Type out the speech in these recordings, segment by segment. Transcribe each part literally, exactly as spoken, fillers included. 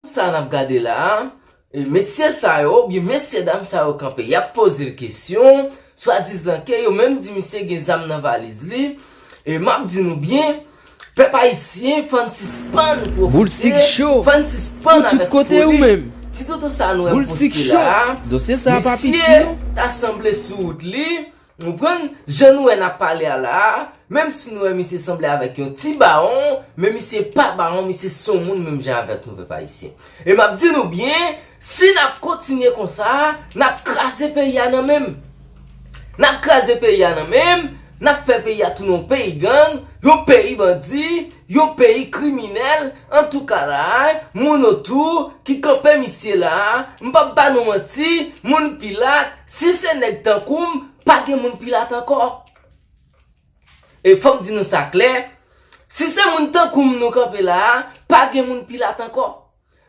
Sa n ap gade la a, e mesye sa yo, oubyen mesye dam sa yo kanpe, y ap poze l kesyon, swadizan ke yo menm di misye gen zam nan valiz li, e m ap di nou byen, pèp ayisyen, fò n sispann pwofite, fò n sispann avèk foli. Ti toto sa nou wè m poste la a, misye ta sanble sou wout li, ou konprann, jan nou wè n ap pale a la a, menm si nou wè misye sanble avèk yon ti bawon, men misye pa bawon, misye se yon moun menm jan avèk nou, pèp ayisyen. E m ap di nou byen, si n ap kontinye konsa, n ap kraze peyi a nan men m. N ap kraze peyi a nan men m, n ap fè peyi a tounen yon peyi gang, yon peyi bandi, yon peyi kriminèl. Antouka la, moun otou ki kanpe misye la, m p ap ba nou manti, moun Pilat, si se nèg tankou m, pa gen moun Pilat ankò. E fò m di nou sa klè, si se moun tankou m nou kanpe la a, pa gen moun Pilat ankò.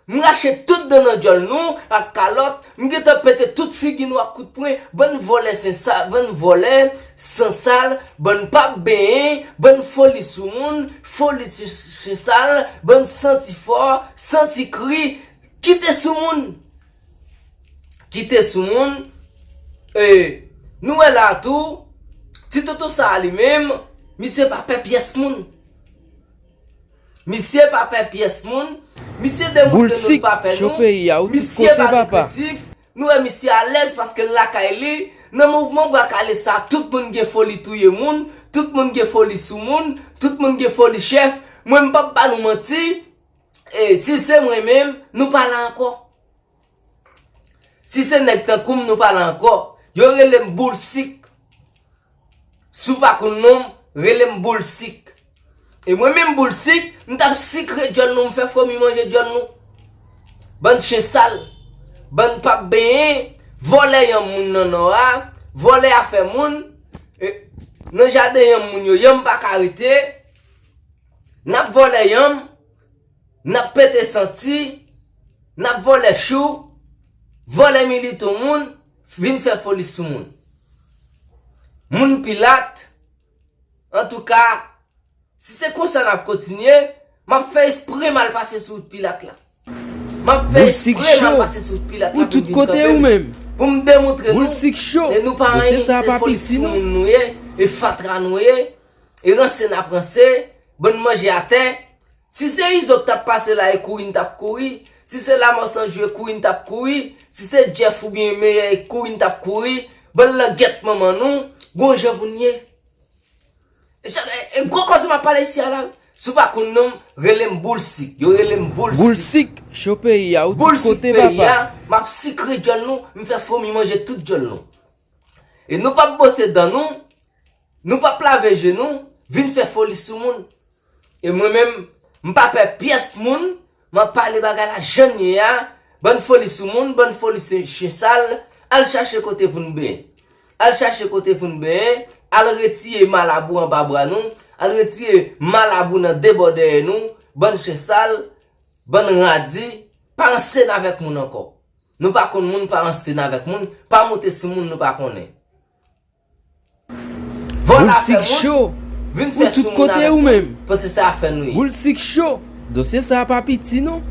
M rache tout dan nan djòl nou ak kalòt, m gentan pete tout figi nou ak kout pwen, bann vòlè sen sa, bann vòlè san sal, bann p ap benyen, bann foli sou moun, foli chen, chen sal, bann santi fò, santi kri, kite sou moun. Kite sou moun. E nou wè la tou, ti toto sa a li menm, misye pa pè pyès moun. Misye pa pè pyès moun. Misye demontre nou li pa pè nou. Misye pa gen krentif. Nou wè misye alèz paske l lakay li. Nan mouvman bwa kale sa, tout moun gen foli touye moun, tout moun gen foli sou moun, tout moun gen foli chèf. Mwen, m p ap ba nou manti. E si se mwen menm, nou pa la ankò. Si se nèg tankou m, nou pa la ankò. Yo rele m Boul Sik. Si w pa konn non m, rele m Boul Sik. E mwen menm Boul Sik, m t ap sikre djòl nou, m fè fwomi manje djòl nou. Bann chen sal, bann p ap benyen, vòlè yanm moun nan nò a, vòlè afè moun, e, nan jaden yanm moun yo, yanm pa ka rete, n ap vòlè yanm, n ap pete santi, n ap vòlè chou, vòlè militon moun, vin fè foli sou moun. Moun Pilat, antouka, si se konsa n ap kontinye, m ap fè espre m al pase sou wout Pilat la. M ap fè espre m al pase sou wout Pilat la pou l vin kanpe m, pou m demontre nou, e nou pa anyen, se foli sou moun nou ye, e fatra nou ye, e ranse n ap ranse, bann manje atè. Si se Izo k t ap pase la e kouri n t ap kouri, si se Lamò San Jou e kouri n t ap kouri, si se Jeff oubyen Meyè e kouri n t ap kouri, bann langèt manman nou, gon jan pou n ye. E sa, e, e gwo koze m ap pale isi a la, wi. Si w pa konn non m, rele m Boul Sik. Yo rele m Boul Sik. Boul Sik, cho peyi a, ou tout kote, papa. Boul Sik peyi a, m ap sikre djòl nou, m fè fwomi manje tout djòl nou. E nou p ap bwose dan nou, nou p ap lave je nou, vin fè foli sou moun. E mwen menm, m pa pè pyès moun, m ap pale bagay la jan l ye a, bann foli sou moun, bann foli se chen sal, al chache kote pou n benyen. Al chache kote pou n benyen, al retire malab ou anba bra nou, al retire malab ou nan de bò dèyè nou, bann chen sal, bann radi, pa ranse n avèk moun ankò. Nou pa konn moun, pa ranse n avèk moun, pa monte sou moun nou pa konnen. Vòlè afè moun, vin fè sou moun avèk moun, paske se afè nou ye. Boul Sik cho, dosye sa a pa piti non.